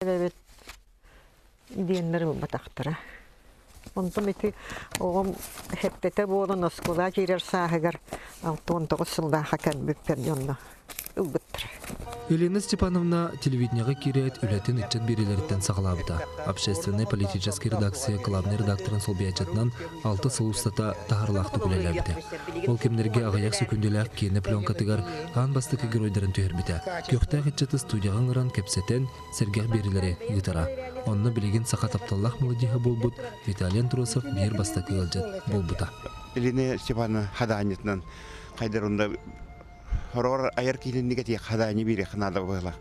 Эбит диэннэр ылбатахтара. Онтон ити оҕом хэптэтэ буолан оскуола киирэр сааһыгар 69 сыллаахха кэлбиппэр дьонно ылбыттара. Елена Степановна телевидениеҕа киирээт үлэтин ыччат биэриилэриттэн саҕалаабыта. Общественнай политическай редакция главнай редакторын солбуйааччытынан алта сыл устата таһаарыылаахтык үлэлээбитэ. Ол кэмнэргэ аҕыйах сөкүүндэлээх киинэ пленкатыгар аан бастакы геройдарын түһэрбитэ. Көхтөөх ыччаты студияҕа ыҥыран кэпсэтэн, сэргэх биэриилэри ыытара. Онно билигин саха тапталлаах мелодиһа буолбут Виталий Андросов биир бастакы ыалдьыт буолбута. Елена Степановна хадаанньытынан хайдарында хороор айар киһиннигэ тиэх хадаанньы биэриэх наада быһылах.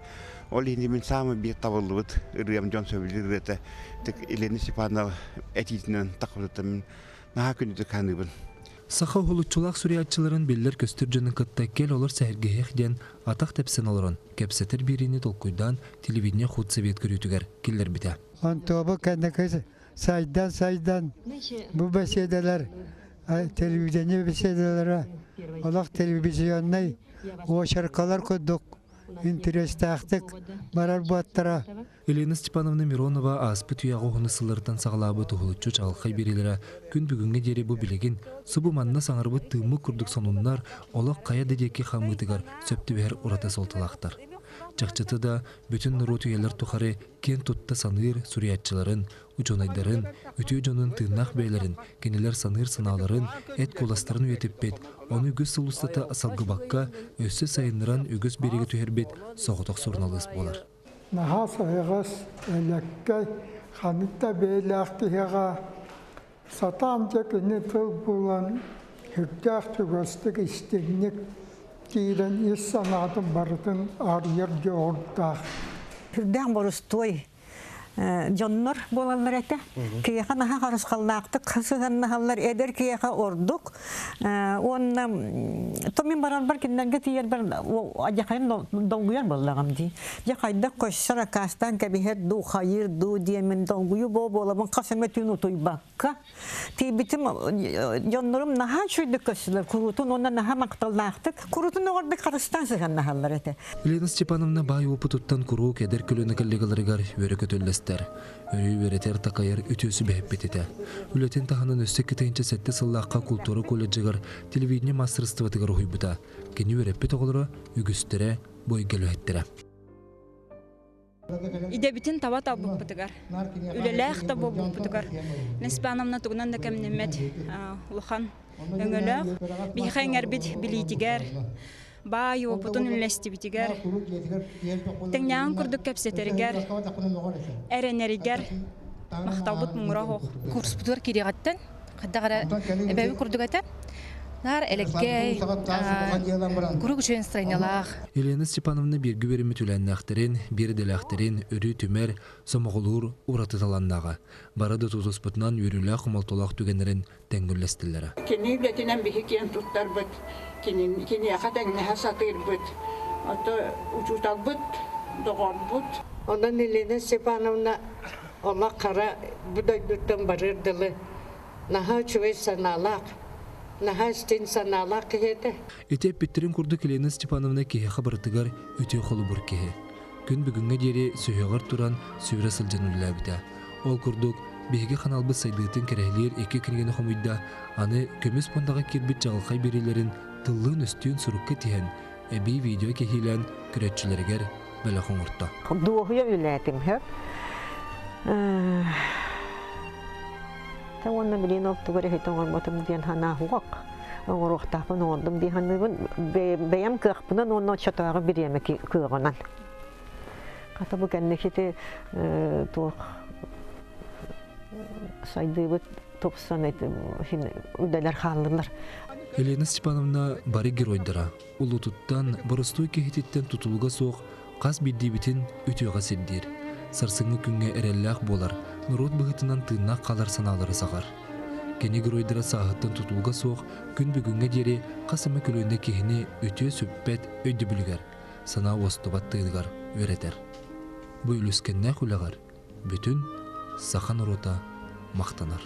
Ол иһин мин саамай биир табыллыбыт ырыам дьон сөбүлүүр ырыата Елена Степановна этиитинэн тахсыбытыттан мин наһаа күндүтүк саныыбын. Саха уһулуччулаах суруйааччыларын биллэр-көстөр дьонун кытта кэл олор сэһэргэһиэх диэн атах тэпсэн олорон кэпсэтэр биэриини толкуйдаан телевидение худсовет көрүүтүгэр киллэрбитэ. Онтуобу кэнники сайдан-сайдан бу бэсиэдэлэр телевидение беседалара олох телевизионнай очеркалар курдук интэриэстээхтик барар буоттара. Елена Степановна Миронова ааспыт үйэҕэ уһуну сыллартан саҕалаабыт уһулуччу чаҕылхай биэриилэрэ күн бүгүҥҥэ диэри бу билигин субу манна саҥарбыт тыыммыт курдук сонуннар олох хайа да диэки хамыытыгар сөп түбэһэр ураты суолталаахтар. Чахчыта да, бүтүн норуот үйэлэр тухары киэн тутта саныыр суруйааччыларын, учуонайдарын, үтүө дьонун тыыннаах бэйэлэрин, кинилэр саныыр санааларын, эт куоластарын үйэтиппит, ону үгүс сыл устата салгыбакка, өссө сайыннаран үгүс биэриигэ түһэрбит соҕотох суруналыыс буолар. Наһаа сайаҕас, элэккэй, ханнык да бэйэлээх киһиэхэ сатаан дьэ кини тыл булан сүрдээх чугастык, истиҥник киирэн ис санаатын барытын арыйар дьоҕурдаах. Сүрдээх борустуой дьоннор буолаллар этэ. Киһиэхэ наһаа харысхаллаахтык сыһыаннаһаллар, эдэр киһиэхэ ордук. Уонна то мин барарбар кинилэргэ тиийэрбэр адьахайым долгуйар буоллаҕым дии. Дьэ хайдах көссөр акаастаан кэбиһэр дуу, хайыыр дуу диэммин долгуйуу буо буолабын хас эмэ түүн утуйбакка. Тиийбитим дьоннорум наһаа үчүгэйдик көстүлэр куруутун уонна наһаа махталлаахтык куруутун оҕордук харыстаан сыһыаннаһаллар этэ. Елена Степановна баай уопутуттан куруук эдэр көлүөнэ коллегаларыгар үөрэ-көтөллөстөр. Өрүү үөрэтэр-такайар үтүө сүбэһиппит этэ. Үлэтин таһынан өссө 2007 сыллаахха култуура колледжыгар телевидение маастарыстыбатыгар уһуйбута. Кини үөрэппит оҕолоро үгүстэрэ бу эйгэлэһиттэрэ. Идэбитин таба талбыппытыгар, үлэлээх да буолбуппутугар Неспановна тугунан да кэмнэммэт улахан өҥөлөөх. Биһиэхэ иҥэрбит билиитигэр, баай уопутун үллэстибитигэр, тэҥнээҕин курдук кэпсэтэригэр, эрэнэригэр махталбыт муҥура суох. Курспутугар киириэҕиттэн хайдах эрэ эбэбит курдук этэ. Наар элэккэй, куруук үчүгэй настроениелаах. Елена Степановна бииргэ үөрэммит үлээннээхтэрин, биир идэлээхтэрин өрүү түмэр, сомоҕолуур ураты талааннааҕа. Бары да тутуспутунан үөрүүлээх хомолтолоох түгэннэрин тэҥҥэ үллэстэллэрэ. Кини үлэтинэн биһи киэн туттарбыт, киниэхэ тэҥнэһэ сатыырбыт. Ото учууталбыт, доҕорбут. Онон Елена Степановна олох хара бу дойдуттан барыар дылы наһаа үчүгэй санаалаах, наһаа истиҥ санаалаах киһи этэ. Ити эппиттэрин курдук Елена Степановна киһиэхэ барытыгар үтүө холобур киһи. Күн бүгүҥҥэ диэри сүһүөҕэр туран сүүрэ сылдьан үлэлээбитэ. Ол курдук, биһиги ханаалбыт сайдыытын кэрэһилиир икки кинигэни хомуйда, аны көмүс пуондаҕа киирбит чаҕылхай биэриилэрин тыллыын-өстүүн сурукка тиһэн, эбии видео кэһиилээн көрөөччүлэригэр бэлэх оҥорто. Дуоһуйа үлээтим хөп. Та уонна билин ол тугу эрэ иһит оҥорботум диэн санаа суох. Оҥоруохтаахпын оҥордум дии саныыбын. Бэйэм кыахпынан уонна оччотооҕу бириэмэ кыаҕынан. Хата бу кэнники туох сайдыыбыт тупсан үлэлэр хааллылар. Елена Степановна бары геройдара улуутуттан, боростуой киһититтэн тутулуга суох хас биирдиибитин үтүөҕэ сирдиир, сарсыҥҥы күҥҥэ эрэллээх буолар, норуот быһыытынан тыыннаах хаалар санаалары саҕар. Кини геройдара сааһыттан тутулуга суох күн бүгүҥҥэ диэри хас эмэ көлүөнэ киһини үтүө сүппэт өйдөбүлүгэр, санаа уостубат тыыныгар үөрэтэр. Бу үлүскэннээх үлэҕэр бүтүн саха норуота махтанар.